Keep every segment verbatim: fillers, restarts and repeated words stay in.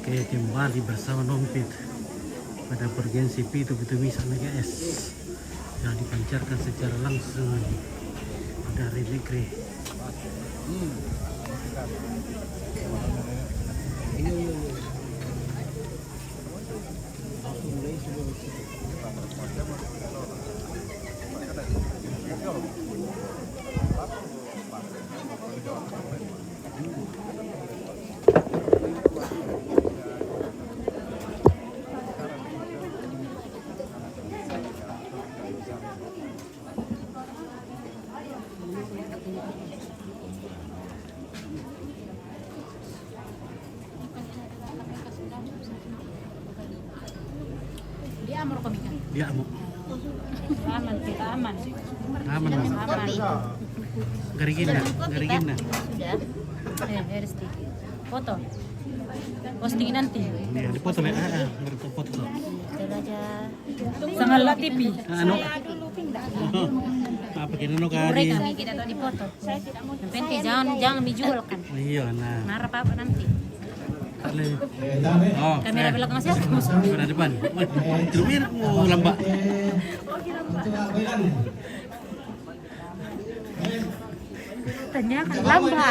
Oke, kembali bersama Nompit pada Bergensi Pitu Pitu Misa, guys, yang dipancarkan secara langsung dari negeri. Dia amo. Aman, kita aman. Aman, aman. Aman. Garigin na, garigin na. Sudah. Eh, very sticky. Foto. Posting nanti. Iya, di foto, ah, ah, di foto. Sangal la T V. Ah, ano? Apa, kinano ka? Mereka kita tuh di foto. Yang penting jangan, jangan dijual kan. Iya, nah. Marah apa nanti? Ale. Oh, kamera belakang siapa? Kamera depan. Wah, itu mirip mo lamba. Tanyakan lamba.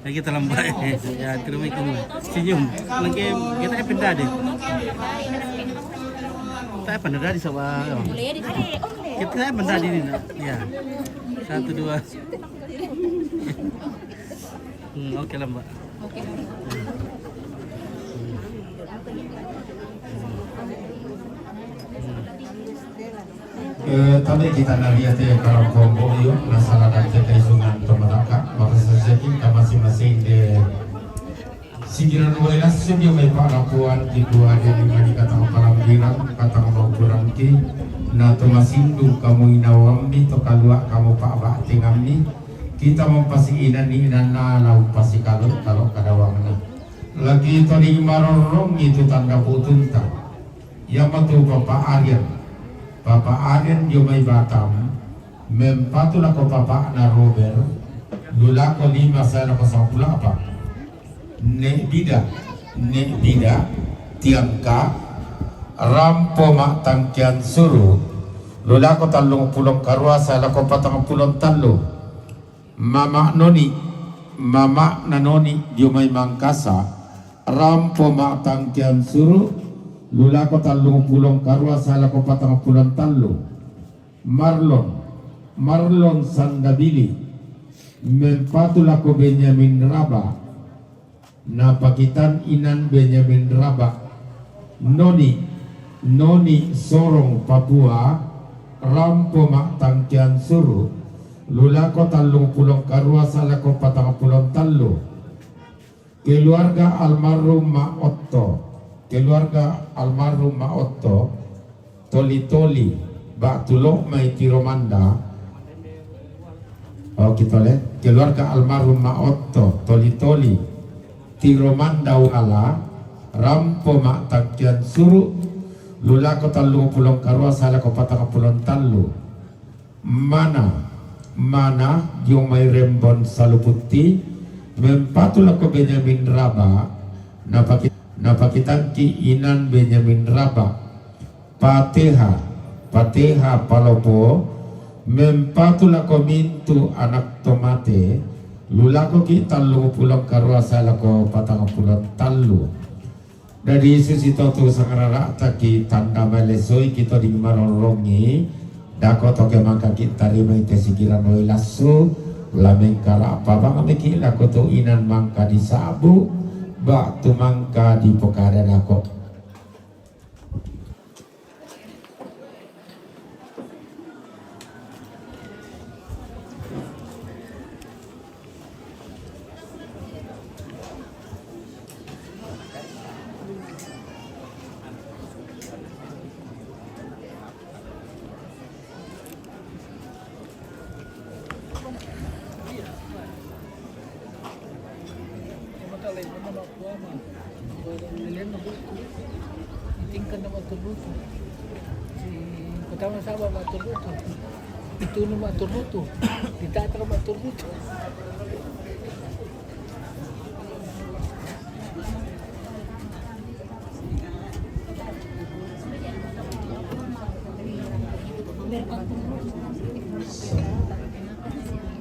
Lagi terlambat. Ya, terima kasih. Senyum. Lagi kita pindah deh. Kita pindah di sawah. Kita pindah di sini, nak. Ya. Satu, dua. Hmm, oke lah, Mbak. Oke. Eh, tabe kita na ria te karam kombo yo, na sala dan te kaisungan to mataka, maka sasaki ka masing-masing de sigiran wailas sudio mai para puan di dua de lima di katang palambiran, katang maukuran ki, na to masindung kamu inawammi, to kalua kamu pa ba tengammi, kita mempasi inan ni inan na lau pasi kalau, kalau kadawang na. Lagi to di marorong itu tanda putunta. Yamatu Papa Aryan. Papa Aryan dio mai Batam, mempatu lako papa'na Robert, lu lako lima saya lako sampulo apa. Ne' bida, ne' bida, tiangka, rampo ma'tangkian suru, lu lako tallung pulong karua saya lako patang pulong tallu. Mama' noni, mama' na noni dio mai Mangkasa, rampo ma'tangkian suru, lu lako tallung pulong karua saya lako patang pulong tallu. Marlon, Marlon Sandabili, mempatu lako Benyamin Raba, na pakitan inan Benyamin Raba, noni, noni Sorong Papua, rampo ma'tangkian suru, lu lako tallung pulong karua saya lako patang pulong tallu. Keluarga almarhum Ma' Otto, keluarga almarhum Ma' Otto, toli-toli, ba'tu lo' mai Tiro Manda. Oh, kita le. Keluarga almarhum Ma' Otto, toli-toli, Tiro Manda Uala, rampo ma'tangkian suru, lu lako tallung pulong karua saya lako patang pulong tallu. Mana, mana dio mai Rembon Saluputti, mempatu lako Benyamin Raba, napaki-, napakitangki inan Benyamin Raba, Pateha, Pateha Palopo, mempatu lako mintu anak to mate, lu lakoki tallung pulong karua saya lako patang pulong tallu. Dadi susito tu sangrara'taki tanda malesoi kito di marorrongi, dako toke mangkaki tarimai te sigiran wai lassu, la mengkara'pa bang meki lako tu inan mangka disabu, ba'tu mangka dipokada dako. Itingkan na ma'turrutu. Si pertama sahabat ma'turrutu. Itunu ma'turrutu. Ditatra ma'turrutu.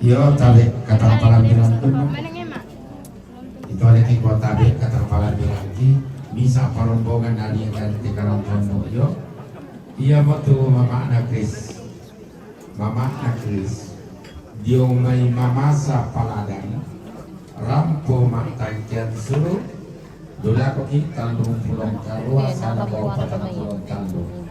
Iyo, tabe' katampalan bilang tu. Itu ada ki kota be katampalan bilang ki. Misa' pa rombongan nani kan te karombongan yo. Iya mo tu mama'na Kris. Mama'na Kris. Dio mai mamasa paladan. Rampo ma'tangkian suru. Dulako ki tallung pulo karua sana bau patang pulo tallu.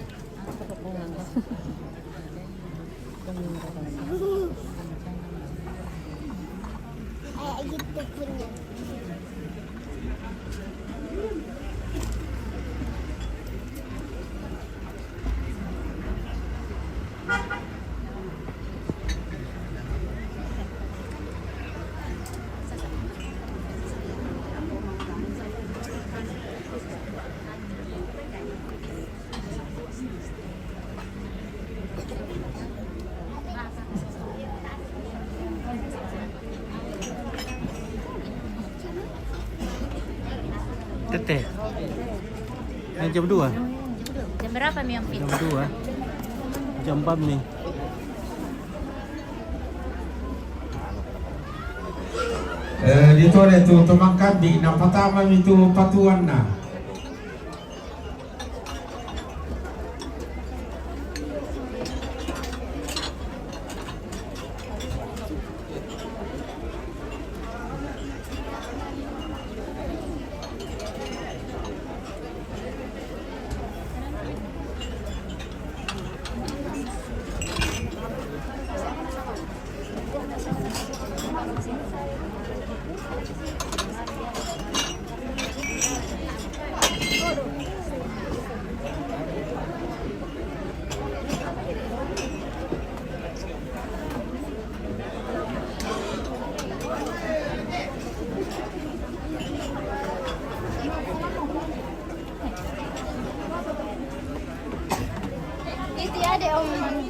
Tete. Ini jam dua. Jam berapa mi ampit? Jam dua. Jam empat mi. Eh, ditole tu tomangkambi, napatama mi tu patuanna.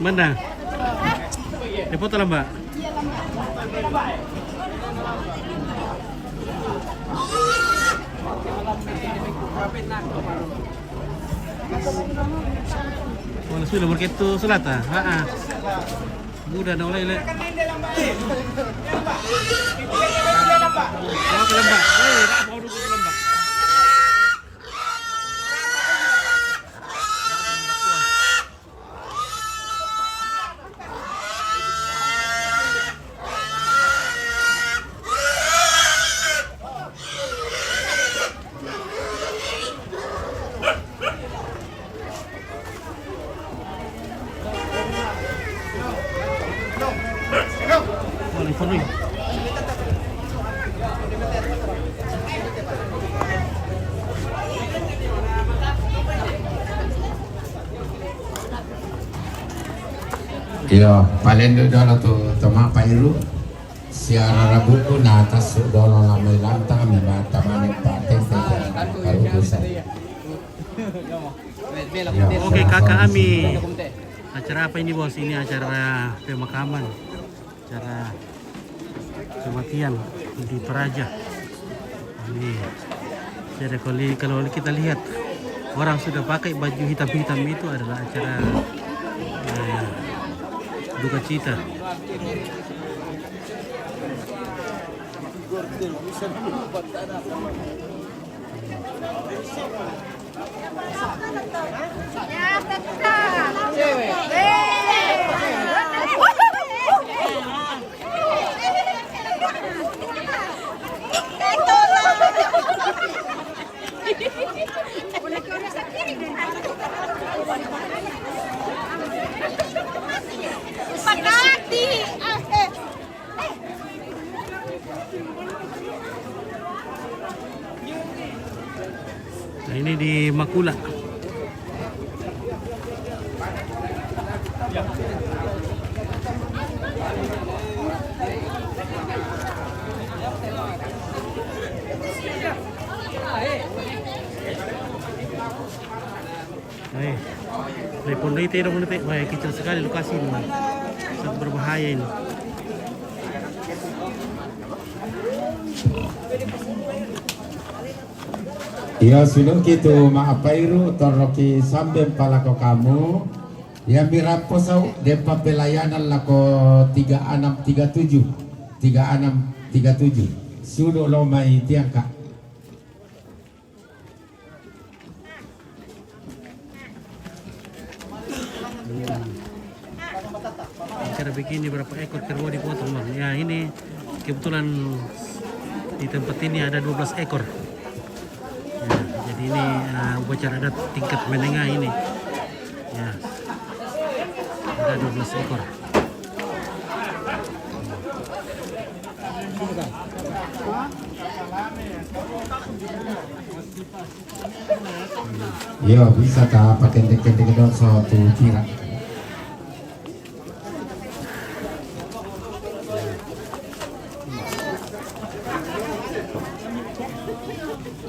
Mana? Dia foto lah, Mbak. Oh, sudah marketu sulata. Ha ah. Muda na oleh le. Oh, ke lembak. Eh, nak apa dulu ke lembak? Iyo, palendu' dolo tu, tu ma'pairu'. Siara rabuku natassu' dolo la mai lantang mi mata mane paten. Oke, kakak Ami. Acara apa ini, Bos? Ini acara pemakaman. Acara kematian di Toraja. Ini. Jadi kalau, kalau kita lihat orang sudah pakai baju hitam-hitam itu adalah acara, eh, duka cita. Nah, ini di Makula. Eh, dari Pondok Ite dong nanti. Wah, kecil sekali lokasi ini. Sangat berbahaya ini. Iyo, siluki tu ma'apairu', torroki sambe palako kamu. Iya, mi rappo sau', de'pa pelayanan lako tiga enam tiga tujuh. Tiga enam tiga tujuh. Sudo lo mai tiangka. Kira begini berapa ekor kerbau dipotong, Bang? Ya, ini kebetulan di tempat ini ada dua belas ekor. Ya, jadi ini, eh, upacara adat tingkat menengah ini. Ya, ada dua belas ekor. Iyo, bisa ta pakendek-kendek do so tu pira.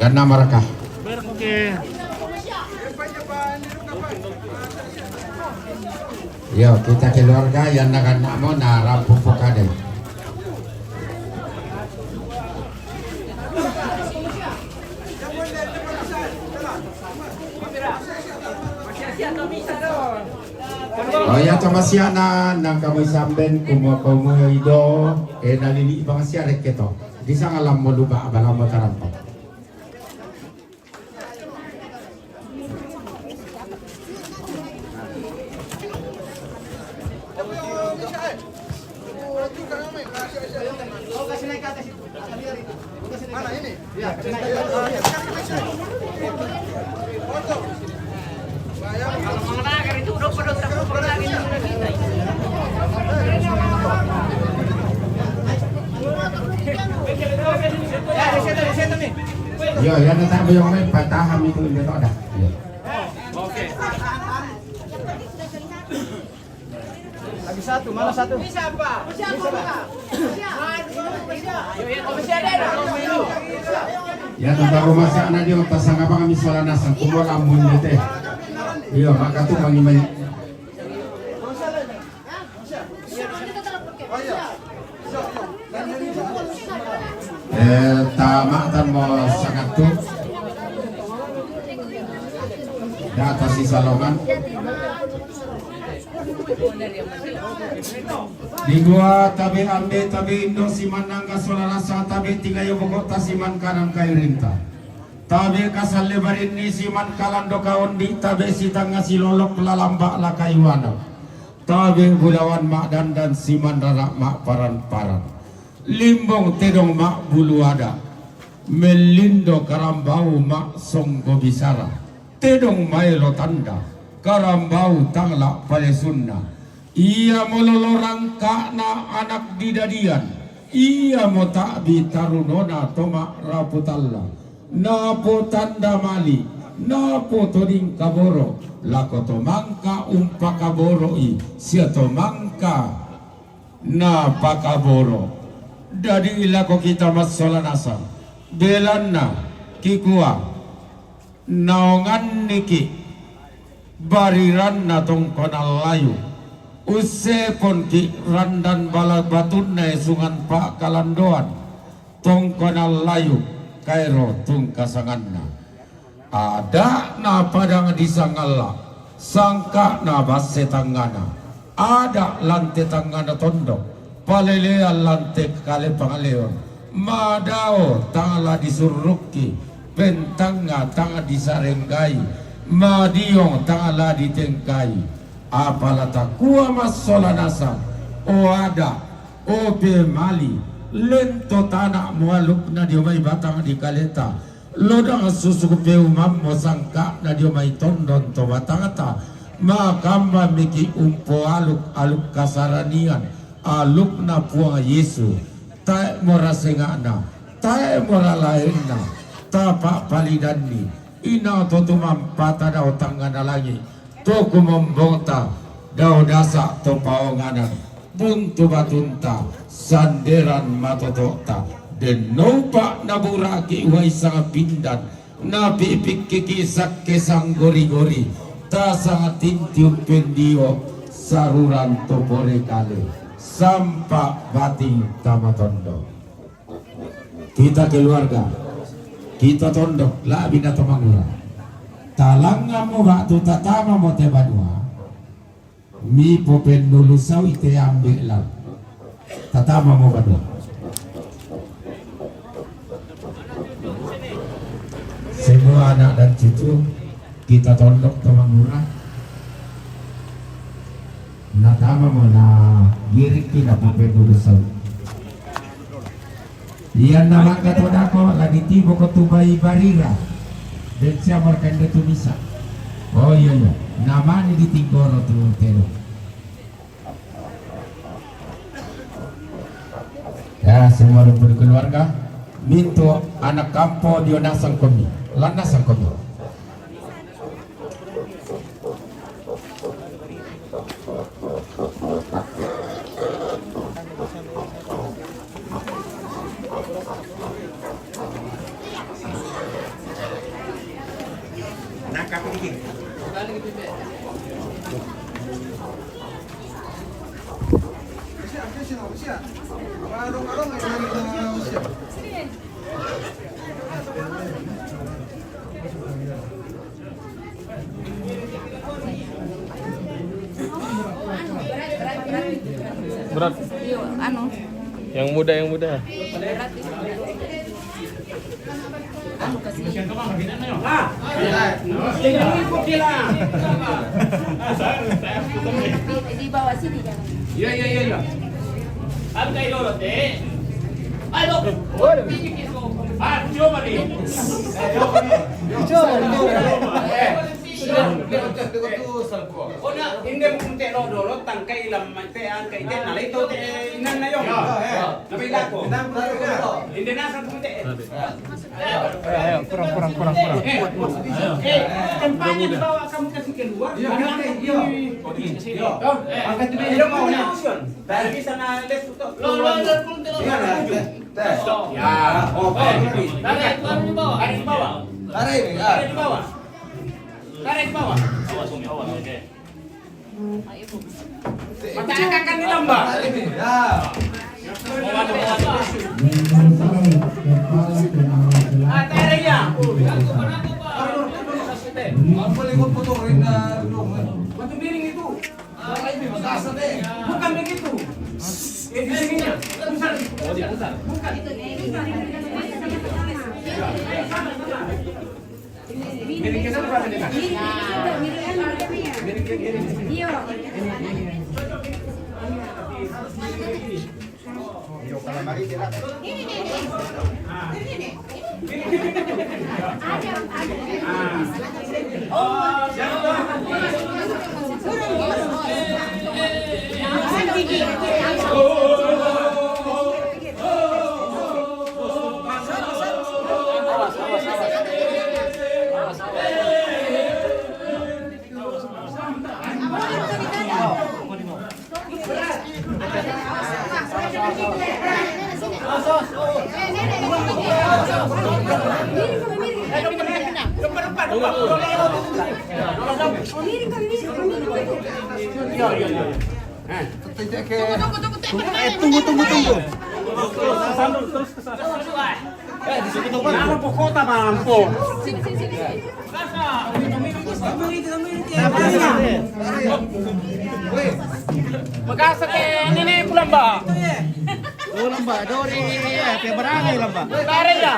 Ganna' maraka. Oke. Iyo, kita keluarga yang naganna' mo na rampo pokadai. Oh, iya, to masia'na, nangka moi samben, kumua komu ido, e, nalili' bang sia rekke to. Disanga lammo luba' bala mo tarampa. Iyo, iya, na tak boyong mai, patahang itu, inda to ada. Iyo. Lagi satu, mana satu? Bisa, Pak. Bisa, Pak. Iya, tentang rumah sakit na dio, tasanga bang mi sola nasang, kumua lamun di te. Iyo, maka tu mangi mai. Eh, tama'tan mo sangattu. Data si Saloman. Dikua tabe ambe, tabe indo, siman nangga sola nasa, tabe tingayo boko'ta, siman kanang kairinta. Tabe kasalle barinni, siman kalando kaondi, tabe sitangnga silolok, lalamba la kayuana. Tabe bulawan ma'dandan, siman rara' ma'paran-paran. Limbong tedong ma'bulu ada', mellindo karambau ma'songgo bisara. Tedong maelo tanda, karambau tang la' palesunna. Iamo lolo rangka'na anak didadian, iamo ta'bi tarunona to ma'raputalla. Napotanda mali, napotoding kaboro', lako to mangka umpakaboro'i, sia to mangka napakaboro'. Dadi lako kita massola nasang, belanna kikua, naonganniki' bariranna tongkonan layu, usseponki' randan bala batunna esungan pa'kalandoan, tongkonan layu, kaero tungka sanganna. Ada'na padang disangalla, sangka'na basse tangngana, ada' lante tangngana tondok, palelean lante kale pangaleon, madao tang la disurrukki, pentangnga tang disarenggai, madiong tang la ditengkai. Apala takua massola nasang, o ada', o pemali, lento tana' mualukna dio mai batang di kaleta, lodang susuk peumammo sangka'na dio mai tondon to batangta, makamma miki' umpoaluk aluk kasaranian, alukna Puang Yesu, tae' mora senga'na, tae' mora laenna, tapa'palidanni, inang to tumampata dao tangngana langi', to kumombongta, dao dasa' to paonganan, buntu batunta, sanderan matoto'ta, denno upa' nabura'ki' uai sanga pindan, napi'pikkiki' sakke sanggori-gori, tasanga tintiu pendio, saruran to pore kale, sampa' bating tama tondok. Kita keluarga, kita tondok, la'bina to mangura. Talangngammo ba'tu tatamamo te banua, Mi popennulusau ite ambe' lau. Tatama mo bano. Semua anak dan cucu kita tondok to mangura. Natama mo na giriki na popennulusau. Iyanna mangka to dako la ditiboko tu bai barira. Den sia markande tu misa. Oh iya iya. Namani ditinggoro tu telo. Ya, semua rumpun keluarga. Mintu anak kampo dio nasang komi. Lan nasang komi. Berat. Iya, anu. Yang muda, yang muda. Berat itu. Anu kasih. Ah, ini kok gila. Di, di bawah sini jangan. Iya, iya, iya, iya. Ayo. Ah, coba nih. Coba, coba. Eh. Ona, inde mo kunte lo dolo, tangkai ilam mate, angkai te, nalai to te, inan na yong. Nabi lako. Inde nasa kunte. Ayo, ayo, kurang, kurang, kurang, kurang. Eh, eh, tempatnya dibawa kamu kasih keluar. Iya, iya, iya. Angkat tu dia. Dari sana les tu. Lo, lo, lo, lo, lo. Ya, oh, tarik itu di bawah. Tarik di bawah. Tarik di bawah. Tarik di bawah. Awas, Umi, awas, oke. Mata akan kan di lamba. Ya. Ah, tarik ya. Batu miring itu. Bukan begitu. Eh, di sininya. Pusat. Oh, diputar. Bukan. Miring ke sana, Pak, miring. Miring ke sana. Iya. Eh, tunggu, tunggu, tunggu, tunggu. Eh, di situ tuh, Pak. Kenapa kota mampu? Makasa ke ini nih, pulang, Mbak. Oh, lamba, dori, iya, iya, iya, lamba. Lari ya.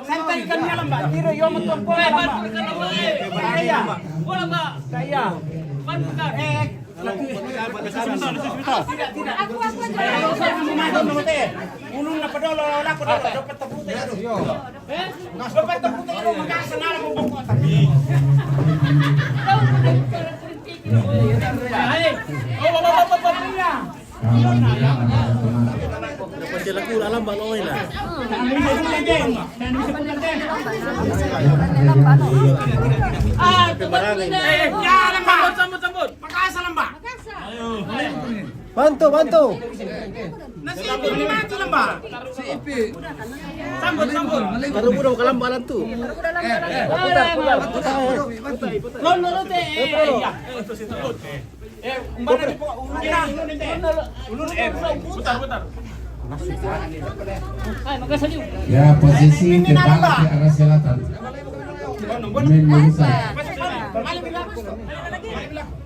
Santai kan ya, lamba. Tiro yo metu ko, lamba. Lari ya. Saya. Eh, Ulun na padolo, lako dolo, dapat tepute. Dapat tepute itu, makasa nala mo boko. Hai. Oh, bapak, bapak, bapak. Dapat sila kula lamba, no, ina. Ah, sambut, sambut, sambut. Makasa lamba. Bantu, bantu. Nasi ipi ni mati lamba. Si ipi. Sambut, sambut. Baru udah kalam balan tu. Putar, putar, putar. Kono lo te. Eh, iya. Eh, mana di po? Ulun, ulun, ulun, eh, putar, putar. Ya, posisi kepala ke arah selatan. Main lulusan.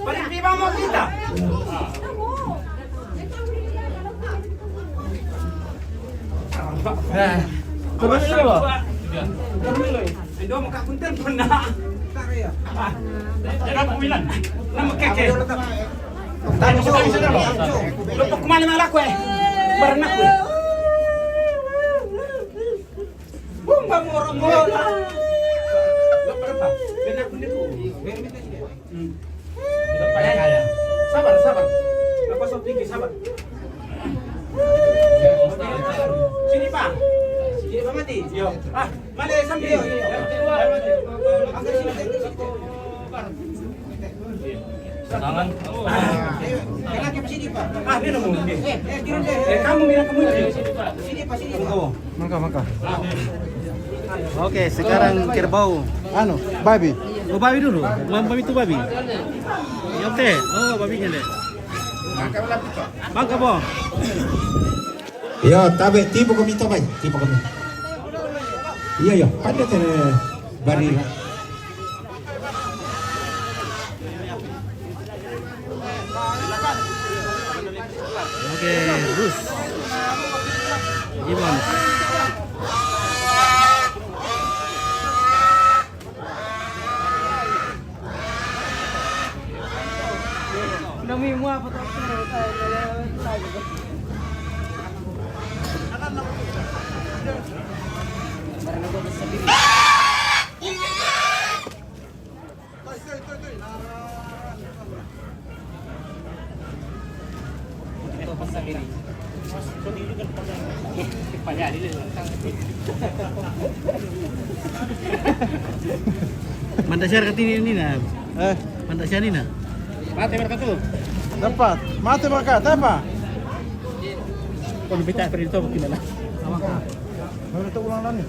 Paling prima mo kita. Nah, terus dulu. Indo mo ka kunten pun na. Ah, jangan pemilan. Nama keke. Tanya ko kayo sa dalo. Lupa kumali malako eh. Barang ako eh. Bumba mo orang mo. Lupa pa. Pinakundi ko. Hmm. Sabar, sabar. Apa sok tinggi, sabar. Sini, Pak. Sini, Pak Mati. Yo. Ah, mali sambil. Yo, yo, yo. Angkat sini, angkat sini. Tangan. Ah, ini naman. Eh, eh, kamu bilang kamu. Sini, Pak, sini, Pak. Mangka, mangka. Oke, sekarang kerbau. Anu, babi. Oh, babi dulu. Babi itu babi. Ya, oke. Oh, babinya deh. Mangka, Bo. Yo, tabe, tipo kami tabe, tipo kami. Iya, iya, pada tene bari. Oke, Rus. Iwan. Dami mo apa to? Manda share ke sini ni na. Eh, manda share ni na. Mate mereka tu. Dapat. Mate mereka, dapat. Kalau kita perintah bagaimana? Baru tu ulang lagi.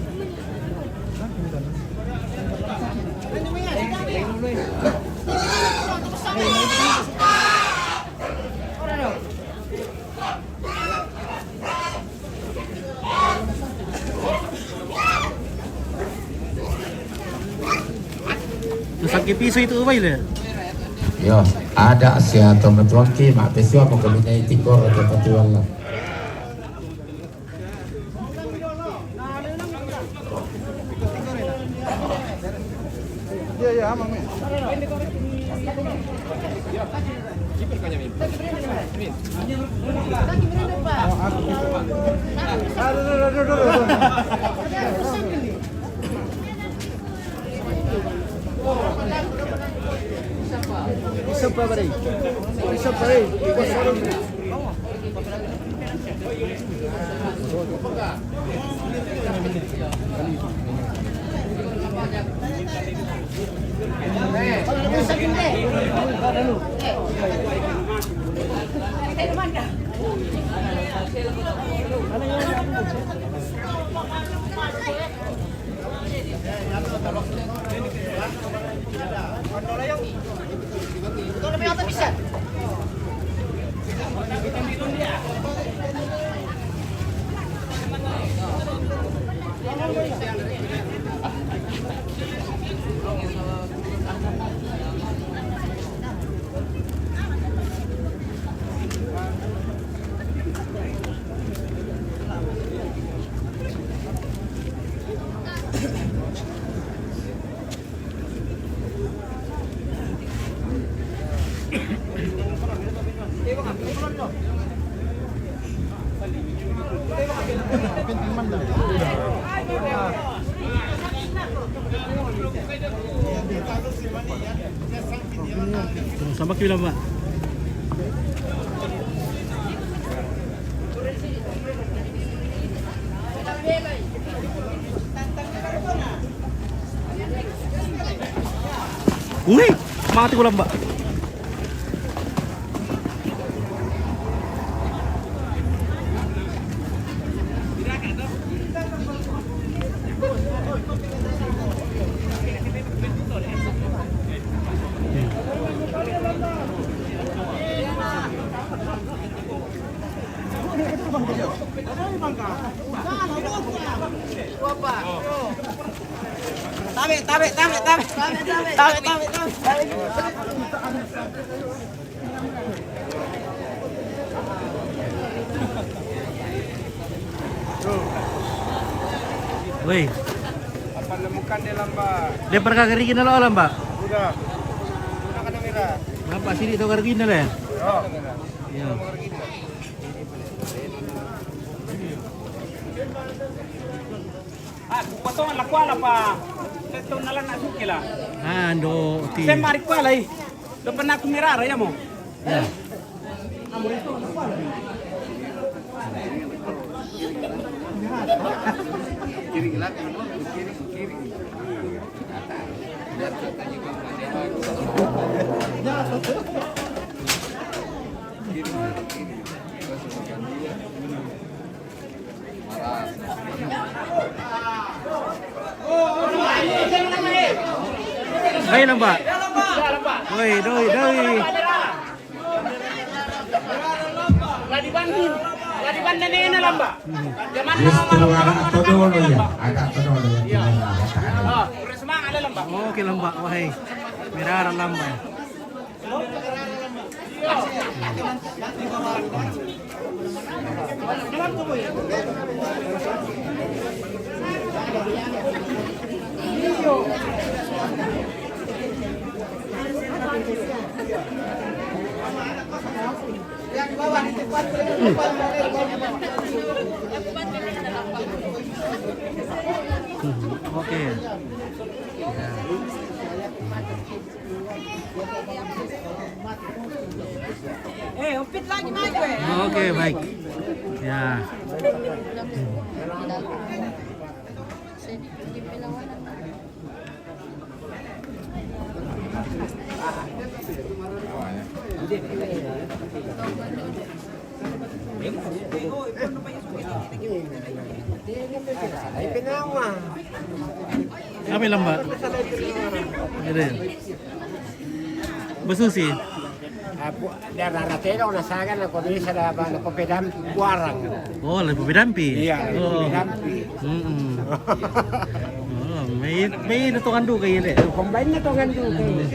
Sakit piso itu, ubay le. Yo, ada sia to matuangki, mate sia mo kami na itikor to patuan la. Iya, iya, aman, Min. Oh, aku. Aduh, aduh, aduh, aduh, aduh. Isa pa, pare. Isa pa, pare. Sama ki bilang, Pak. Uy, mati ko lang ba? Tabe, tabe, tabe, tabe. Tabe, tabe, tabe, tabe. Woi. Apa nemukan dia lamba? Dia pernah kagak gini lo lamba? Udah. Udah kena merah. Nampak sini tu kagak gini le. Yo. Iya. Ah, kupatongan la kuala pa. Teto nalan na suke la. Ah, ando ti. Sema ri kuala i. Dopen aku mirara ya mo. Ya. Hai, lamba. Woi, doi, doi. La dibanding, la dibanding ini lamba. Justru agak todolo ya, agak todolo ya. Iya. Terus semangat ada lamba. Oke, lamba. Wahai. Merah lamba. Oke. Ya. Eh, opit lagi maju, eh. Oke, baik. Ya. Apa lamba? Gitu. Basusi. Ah, bu-, da rara tedong na saga na ko bisa da ba na ko pedam buarang. Oh, la pedampi. Iya, oh. Pedampi. Mm-mm. Oh, may, may natongan do kayo le. Combine na tongan do kayo.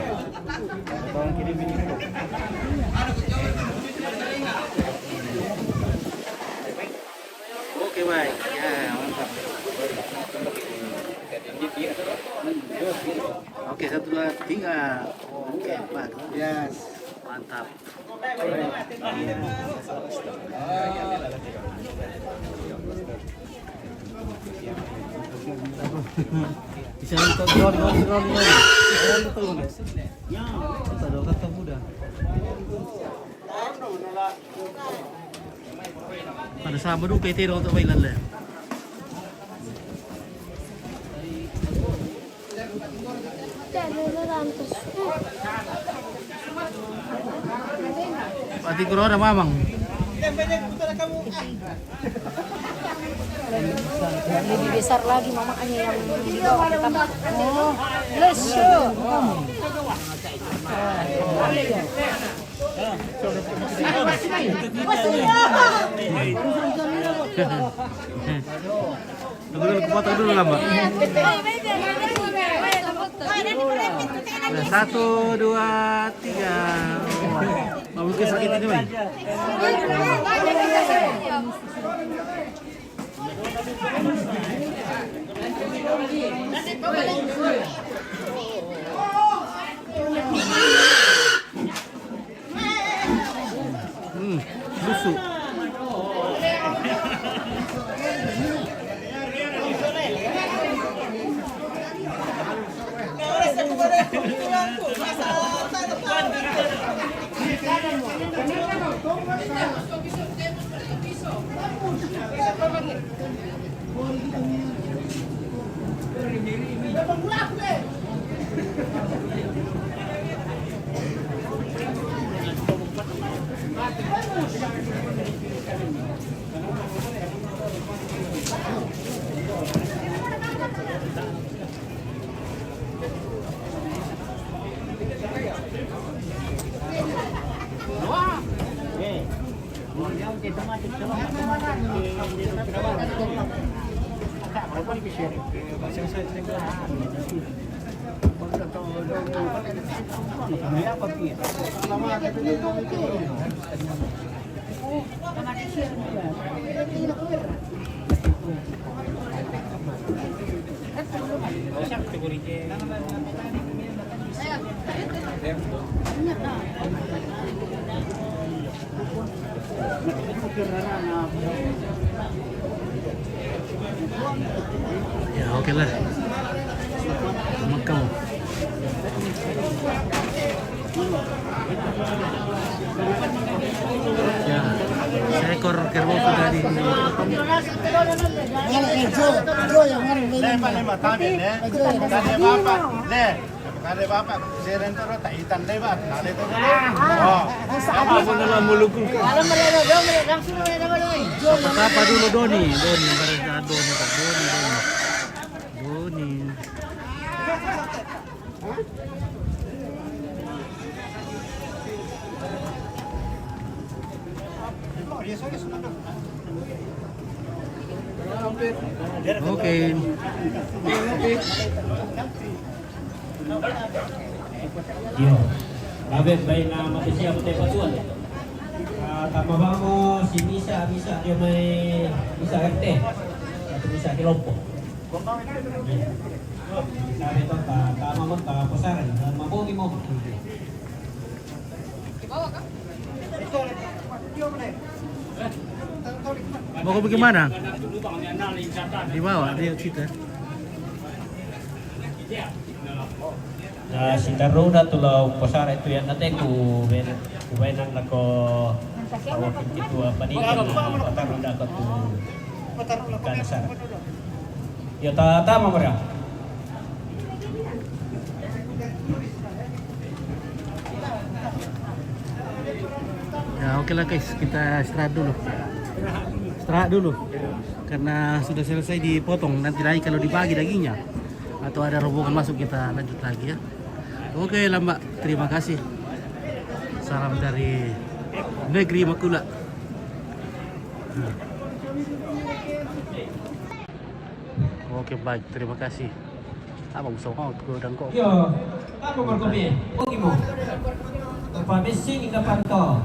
Oke, baik. Ya, mantap. Oke, satu, dua, tiga. Oke, empat. Yes. Mantap. Bisa nonton drone, drone, drone, drone. Drone itu, guys. Kita doakan mudah. Pada sama dulu P T untuk Thailand le. Pati corona mamang. Lebih besar lagi mamanya yang di bawah. Oh, lesu. Tunggu dulu, kepotong dulu lah, Mbak. Nah, satu, dua, tiga. Mau bikin sakit ini, Mbak? Hmm, busuk. Ya, oke lah. Makan. Ya, seekor kerbau sudah di. Mana, eh, Jo, Jo yang mana? Leh, Pak, leh, Pak, tabe, leh. Eh, Jo yang mana? Kade bapak, leh. Kade bapak, seren toro taitan leh, Pak. Kade toro. Oh. Apa pun dalam mulutku. Kalau mereka, mereka langsung mereka, mereka. Sapa-sapa dulu Doni, Doni, mereka Doni, Pak, Doni, Doni. Doni. Oke. Yo. Babe, bae na mate siap te patuan. Ah, tama bamo si Misa, Misa dia mai Misa R T. Atau Misa kelompok. Iya. Sabe to, ta, ta mama, ta posaran, ta mabongi mo. Mau ke bagaimana? Di bawah, dia situ. Na si Taruna tu la uposara itu ya nate ku ben, ku benan lako wakil ketua panitia na pataruna ko tu ikan sara. Ya, ta, ta, Mamra. Ya, oke lah guys, kita istirahat dulu. Istirahat dulu. Karena sudah selesai dipotong, nanti lagi kalau dibagi dagingnya atau ada rombongan masuk kita lanjut lagi ya. Oke, Lambak, terima kasih. Salam dari negeri Makula. Oke, baik, terima kasih. Apa usah kau ke dangkok? Yo, apa kau kopi? Kopi mo. Apa missing ka panto?